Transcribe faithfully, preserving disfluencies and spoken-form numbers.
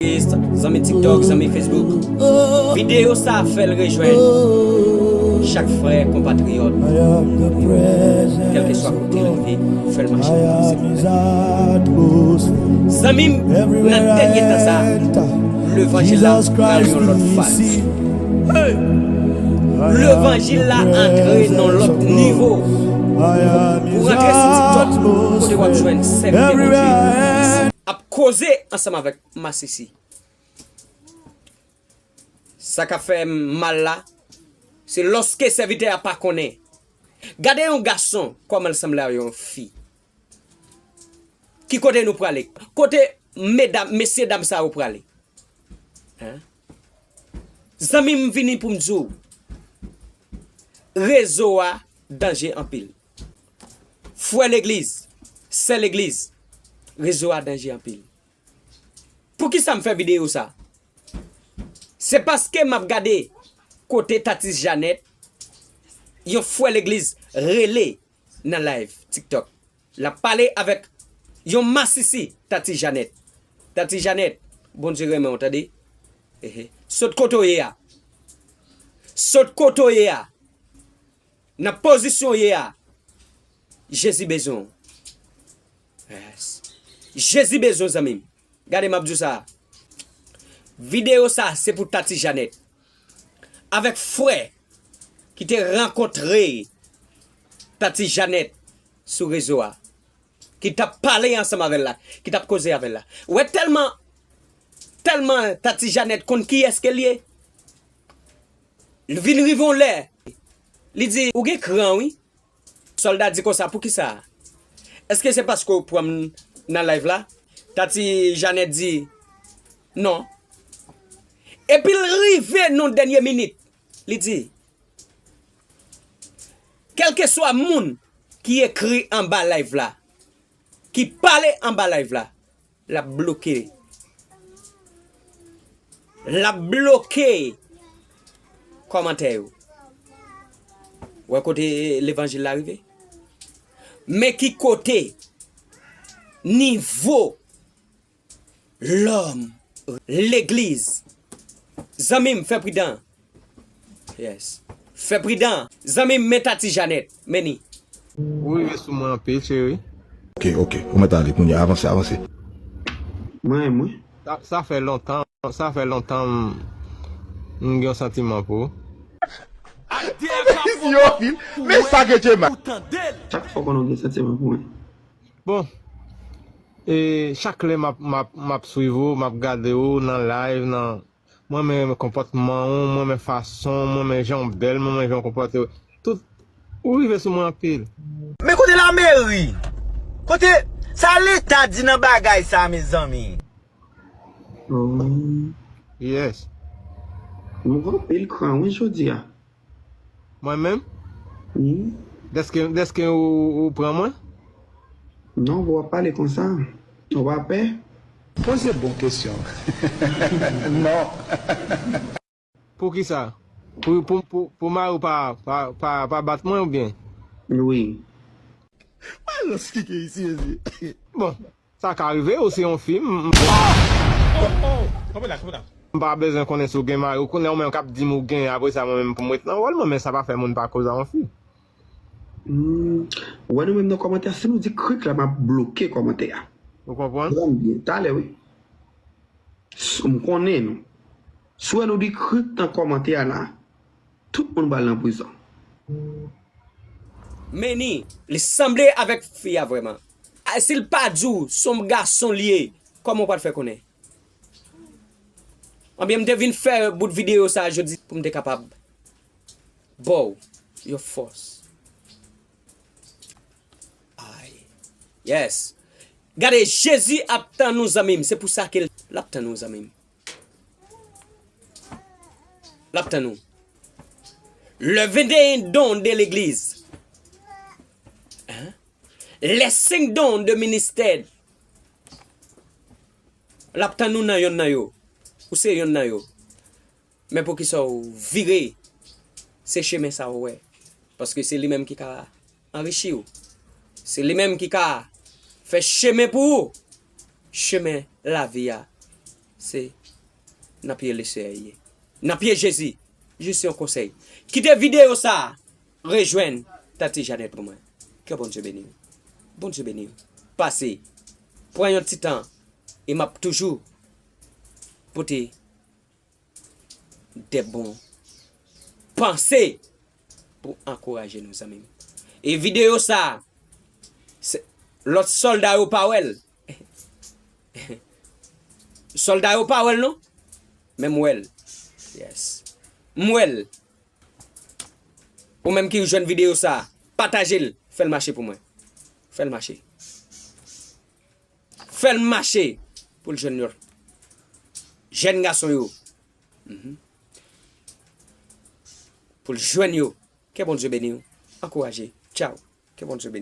Zanmi TikTok, zanmi Facebook. Videyo sa a fè l rejwenn chak frè, konpatriyòt, kèlkeswa kote l rive, fè l mache nan se. Zanmi m, nan dènye tan sa a, levanjil la pran yon lòt faz. Levanjil la antre nan lòt nivo. Ou rantre sou TikTok, kote w ap jwenn sèvitè Bondye ap koze ansanm avèk masisi. Sa k ap fè m mal la, se lòske sèvitè a pa konnen. Gade yon gason, kòman l sanble a yon fi. Ki kote nou prale? Kote medam, mesye dam sa yo prale? Hein? Zanmi m, vini pou m di w, rezo a danje anpil. Frè legliz, sè legliz, rezo a danje anpil. Poukisa m fè videyo sa? Se paske m ap gade kote Tati Janèt, yon frè legliz, rele nan live TikTok. L ap pale avèk yon masisi, Tati Janèt. Tati Janèt, Bondye renmen w, tande. Ehe. Sot kote w ye a. Sot kote w ye a. Nan pozisyon w ye a. Jezi bezwen w. Yes. Jezi bezwen w, zanmi m. Gade, m ap di w sa. Videyo sa, se pou Tati Janèt. Avèk frè ki te rankontre Tati Janèt sou rezo a, ki t ap pale ansanm avè l la, ki t ap koze avè l la. Ou wè, tèlman, tèlman Tati Janèt konn kiyès ke l ye, l vin rive yon lè, li di, "Ou gen kran, wi." Sòlda di konsa, "Poukisa? Èske se paske w pran m nan live la?" Tati Janèt di, "Non." Epi l rive nan dènye minit, li di, "Kèlkeswa moun ki ekri anba live la, ki pale anba live la, l ap bloke. L ap bloke kòmantè yo." Wè kote levanjil la rive? Men ki kote nivo lòm, legliz. Zanmi m, fè pridan. Yes. Fè pridan. Zanmi m, men Tati Janèt. Men ni. Ou rive sou mwen anpil, cheri. Ok, ok. Ou mèt ale kounye a. Avanse, avanse. Mwen, mwen. Sa, sa fè lontan, sa fè lontan m, m gen yon santiman pou ou. Men sa ke Djema. Chak fwa konnen w gen santiman pou mwen. Bon, e chak lè m ap, m ap, m ap swiv ou, m ap gade ou nan live, nan, mwen renmen konpòtman ou, mwen renmen fason, mwen renmen jan w bèl, mwen renmen jan w konpòte w. Tout, ou rive sou mwen anpil. Men kote lameri? Kote, sa leta di nan bagay sa, mezanmi? Oh. Yes. Nou gen anpil kran, wi, jodi a. Mwen menm? Wi. Dèske, dèske ou, ou pran mwen? Non, w ap pale konsa. Ou pa pè? Poze bon kesyon. Non. Poukisa? Pou, pou, pou, pou mari w pa, pa, pa, pa bat mwen oubyen? Wi. Malans ki gen isi, mezye. Bon, sa ka rive, ou se yon fi, m, m, Kanpe la, kanpe la. M pa bezwen konnen si w gen mari, ou konnen ou menm k ap di m ou gen, apre sa mwen menm pou m ret nan wòl mwen, men sa pa fè moun pa koz a yon fi. Hmm, ou wè nou menm nan kòmantè, si nou di krik la, m ap bloke kòmantè a. Ou konprann? Tande m byen, talè wi. S-, m konnen nou. Si w wè nou di krik nan kòmantè a la, tout moun pral nan prizon. Men ni, li sanble avèk fi a vrèman. A, si l pa di w se yon gason li ye, kòman w pral fè konnen? Anbyen, m te vin fè bout videyo sa a jodi pou m te kapab ba w yon fòs. Ay. Yes. Gade, Jezi ap tann ou, zanmi m. Se pou sa ke l, l ap tann ou, zanmi m. L ap tann ou. Le vingt et un don de l'église. Hein? Les cinq dons de ministère. L ap tann ou nan yonn nan yo. Ou se yonn nan yo. Men poukisa w vire? Se chemen sa w wè. Paske se li menm ki ka anrichi w. Se li menm ki ka fè chemen pou ou. Chemen lavi a. Se nan pye Leseyè ye. Nan pye Jezi. Jis yon konsèy. Kite videyo sa a. Rejwenn Tati Janèt pou mwen. Ke Bondye beni w. Bondye beni w. Pase. Pran yon ti tan. E m ap toujou pote de bon panse pou ankouraje nou, zanmi m. E videyo sa a, se, lòt sòlda yo pa wè l. Sòlda yo pa wè l, non. Men m wè l. Yes. M wè l. Ou menm ki jwenn videyo sa a, pataje l. Fè l mache pou mwen. Fè l mache. Fè l mache pou l jwenn yo. Jèn gason yo. Mhm. Pou l jwenn yo. Ke Bondye beni w. Ankouraje. Tchaw. Ke Bondye beni w.